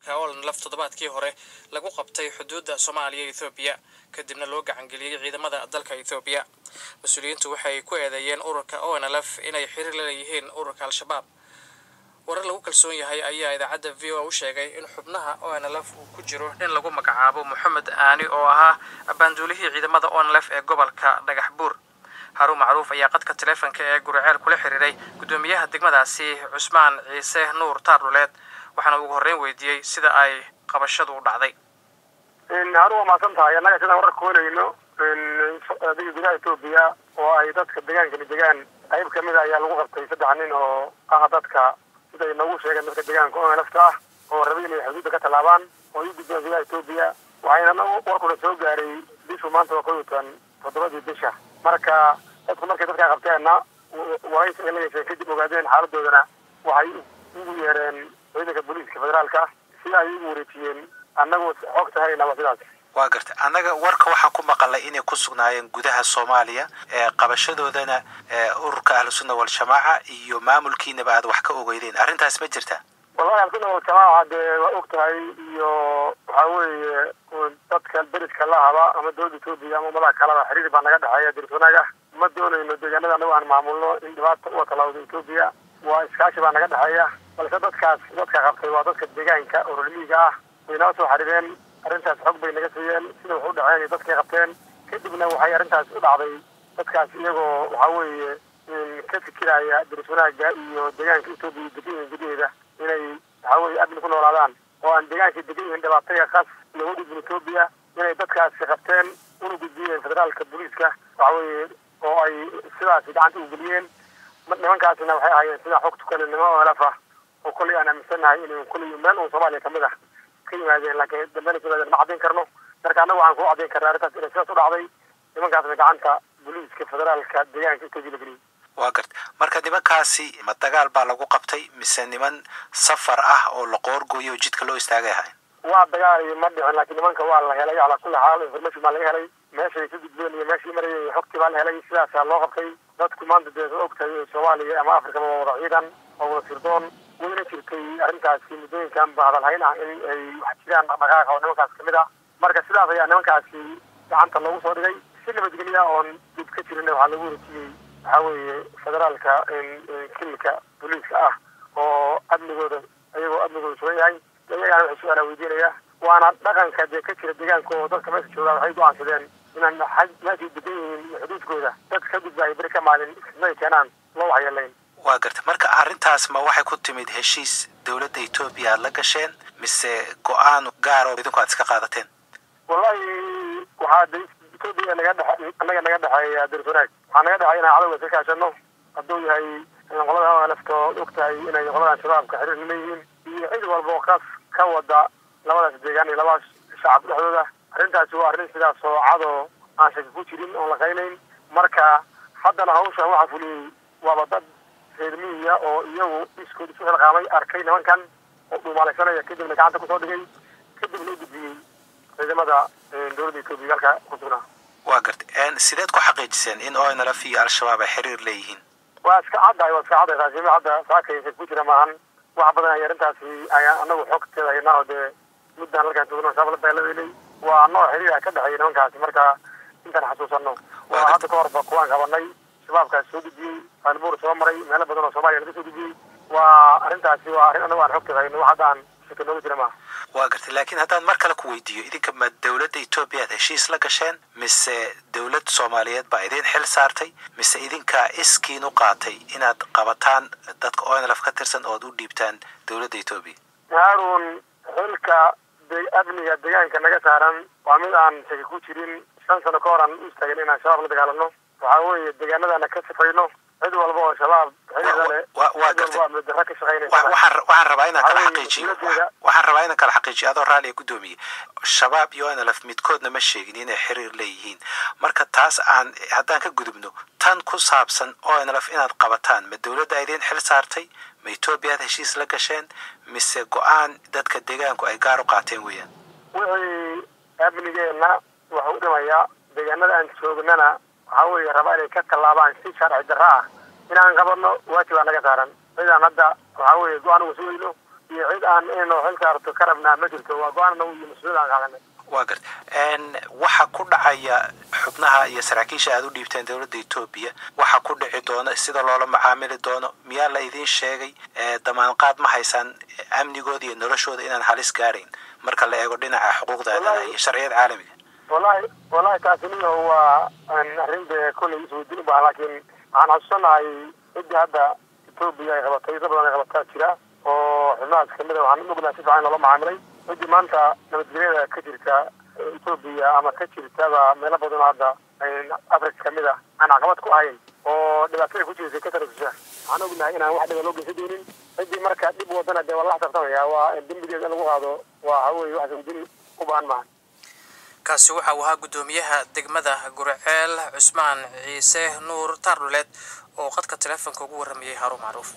Ururka ONLF toddobaadkii hore lagu qabtay xuduudda Soomaaliya iyo Ethoobiya, kadibna loo gacangeliyey ciidamada dalka Ethoobiya. Mas-uuliyiintu waxay ku eedeeyeen ururka ONLF inay xiriir la leeyihiin ururka Al-Shabaab. Warar lagu kalsoon yahay ayaa idaacadda VOA u sheegay in xubnaha ONLF uu ku jiro nin lagu magacaabo Moxamed Aani oo ahaa abaanduulihii ciidamada ONLF ee gobolka Dhagax Buur. Haruun Macruuf ayaa qadka taleefonka ee Guriceel kula xiriiray guddoomiyaha degmadaasi, Cusmaan Ciise Nuur Taardhuleed, waxaana ugu horreyn weydiiyey sida ay qabashadu u dhacday. Haruun, waa mahadsan tahay. Annaga sidaan wararka kuhelayno, adiga gudaha Etoobiya oo ay dadka deegaankani degaan qayb kamida ayaa lagu qabtay 3 nin oo ah dadka, sida ay noogu sheegeen dadka deegaanka, ONLFta ah oo rabay inay xuduudda ka tallaabaan oo ay u gudbaan gudaha Etoobiya. Waxayna warkuna soo gaaray bishu maanta waa 17 7-dii bisha. Marka dadku markay dadkaa qabteenna waraysi ay la yeesheen kadib ogaadeen xaaladoodana, waxay ugu yeereen ciidanka booliiska federaalka si ay ugu wareejiyeen. Annagu xog tahayna waa sidaas. Waa gartay. Annaga warka waxaan ku maqalay inay ku sugnaayeen gudaha Soomaaliya, qabashadoodana ururka Ahlusunna Waljamaaca iyo maamulkiinaba aad wax ka ogeydeen. Arrintaas ma jirta? Wallahi, Ahlusunna Waljamaaca dee waa og tahay, iyo waxaa weeye dadka deriska la haba ama dowladda Etoobiya ama ummadaha kaleba xiriir baa naga dhexeeya deris wanaag ah. Ma doonayno deegaanada annagu aan maamulno in dhibaata uga tallaawdo Etoobiya. Waa iskaashi baa naga dhexeeya, balse dadkaas dadka qabtay waa dadka deegaanka oo reer miyiga ah. Way noo soo xariireen, arrintaas xog bay naga siiyeen sida wax u dhaceen iyo dadkay qabteen. Kadibna waxay arrintaas u dhacday dadkaas iyagoo waxaa weeye ka fikiraya deris wanaagga iyo deegaanka Etoobiya degan yihiin gudaheeda inay waxaa weeye amni ku noolaadaan oo aan deegaankay degan yihiin dhibaataya qas looga gudbin Etoobiya, inay dadkaasi qabteen una gudbiyeen federaalka booliiska, waxa weeye oo ay sidaasi gacanta u geliyeen. Nimankaasina waxay ahaayeen, sidaa xogta kale, niman ONLF ah oo kolley aan aaminsannahay inay kolley meel uun Soomaaliya kamid ah ka yimaadeen, laakiin dambena ka yimaadeen ma caddayn karno. Marka annagu waxaan ku caddayn karnaa arrintaas inay sidaas u dhacday, nimankaasna gacanta booliiska federaalka deegaanka Etoobiya la geliyey. Waa garta. Marka nimankaasi ma dagaal baa lagu qabtay mise niman safar ah oo la qoorgooyo oo jidka loo istaagay ahayn? Waa dagaal ma dhicin, laakiin nimanka waa la helay. Calaa kulli xaal, information baa laga helay, meeshay ka gudbeen iyo meeshii marayay iyo xogtii baa la helay, sidaasaa loo qabtay. Dadku maanta dee og tahay, Soomaaliya ama Afrikaba waa wada ciidan oo wada sirdoon. Wayna jirtay arrintaasi muddooyinkan ba hadalhayn ah in ay wax jiraan dhaqdhaqaaqa oo nimankaas kamid ah. Marka sidaas ayaa nimankaasi gacanta loogu soo dhigay si nabadgelya oon dib ka jirin. Waxaa lagu wareejiyey waxaa weeye federaalka kililka booliiska ah oo amnigooda, iyagoo amnigooda sugan yahay, iyagaana waxay su-aalaa weydiinaya. Waana dhaqanka dee ka jira deegaanka oo dadka meesha joogaa waxay go-aansadeen inaan meeshay degan yihiin iyo xuduudkooda dad ka gudba ay beri ka maalin fidnay keenaan loo waxyeelayn. Waa gartay. Marka arrintaas ma waxay ku timid heshiis dowladda Etoobiya aad la gasheen mise go-aan gaar oo idinku aad iska qaadateen? Wallahi, waxaa de Etoobiya naga dhex annaga naga dhexeeya deris wanaag. Waxaa naga dhexeeya inaan cadowga iska kaashano, hadduu yahay qolada ONLFto og tahay inay qoladan Shabaabka xiriir leeyihiin iyo cid walba oo qas ka wada labadaas deegaan iyo labadaas shacab dhexdooda. Arrintaasi waa arrin sidaas oo cadoo aan shaki ku jirin oon la qaynayn. Marka haddana hawshan waxaa fuliyey waaba dad reer miyiga oo iyagu iskood isu xilqaamay, arkay nimankan oo dhuumaalaysanaya, kadibna gacanta kusoo dhigay, kadibna u gudbiyey ciidamada dowladda Etoobiya halka ku sugnaa. Waa gartay. Sideed ku xaqiijiseen in ONLF iyo Al-Shabaab ay xiriir leeyihiin? Waa iska caddahay, waa iska caddahay taasi. Ma hadda saakaysa ku jira maahan, wax badan ay arrintaasi ayaa anagu xogteeda haynaa oo dee muddaan halkaan joogno Shabaab la dagaalameynay. Waa nooc xiriir ka dhexeeya nimankaasi. Marka intaan xasuusanno, waa hadda ka horba kuwaan qabanay Shabaabkaas soo gudbiyey, Aalbuur soo maray, meelo badan oo Soomaaliya laga soo gudbiyey. Waa arrintaasi, waa arrin anagu aan xogteeda hayno, wax hadda aan shaki nooga jira maaha. Waa gartay. Laakiin haddaan mar kale ku weydiiyo, idinka ma dowladda Etoobiya aad heshiis la gasheen mise dowlad Soomaaliyeed baa idin xil saartay mise idinkaa iskiin u qaatay inaad qabataan dadka ONLF ka tirsan ood u dhiibtaan dowladda Etoobiya? Haarun, xilka amniga deegaanka naga saaran waa mid aan shaki ku jirin. 5 sano ka hor aan u istaagin inaan Shabaab la dagaalano, waxaa weeye deegaanadana ka sifayno cid walba oo Shabaab xiriir leh. Waa gartay. Amni darro ka shaqaynaysa. Waxaan rabaa inaan kala xaqiijiyo, waxaan rabaa inaan kala xaqiijiyo adoo raalliga, guddoomiye. Shabaab iyo ONLF midkoodna ma sheegin inay xiriir leeyihiin. Marka taas aan haddaan ka gudubno, tan ku saabsan ONLF inaad qabataan, ma dowladda idin xil saartay, ma Etoobiya aad heshiis la gasheen, mise go-aan dadka deegaanku ay gaar u qaateen weeyaan? Wixii amnigeenna wuxuu u dhimayaa deegaanada aan joognana, waxaa weeye rabaa inay ka tallaabaan si sharci darro ah, inaan qabanno waajib baa naga saaran. Cidaan hadda waxaa weeye go-aan uga sugayno Iyo cid aan inayno xil saarto ka rabnaa ma jirto. Waa go-aan anagu iyo mas-uuliyad aan qaadanay. Waa garta. Waxa ku dhacaya xubnaha iyo saraakiisha aad u dhiibteen dowladda Etoobiya, waxa ku dhici doona, sida loola macaamili doono, miyaa la idiin sheegay? Damaanqaad ma haysaan amnigooda iyo noloshooda inaan halis gaarayn marka la eego dhinaca xuquuqda aadanaha iyo sharciyada caalamiga? Wallahi taasi niyo waa arrin dee kolley isweydiin u baahan, laakiin waxaan xasuusanahay ciddii hadda Etoobiya ay qabatay, dad badan ay qabataa jira oo xubnahaas kamid a. Waxaan ognahay si fiican loola macaamilay. Ciddii maanta nabadgelyada ka jirta Etoobiya ama ka jirtaba meelo badan oo hadda Africa kamid ah aan caqabad ku ahayn oo dhibaatada ku jirtay ka tarafusha, waxaan ognahay inaan wax dhiba loo geysan doonin. Ciddii marka dhib wadana dee waa la xisaabtamaya, waa dembigeeda in lagu qaado. Waa waxa weeye wax isweydiin u baahan maaha. Kaasi waxa uu ahaa guddoomiyaha degmada Guriceel, Cusmaan Ciise Nuur Taardhuleed, oo qadka taleefonka ugu warramayay Haruun Macruuf.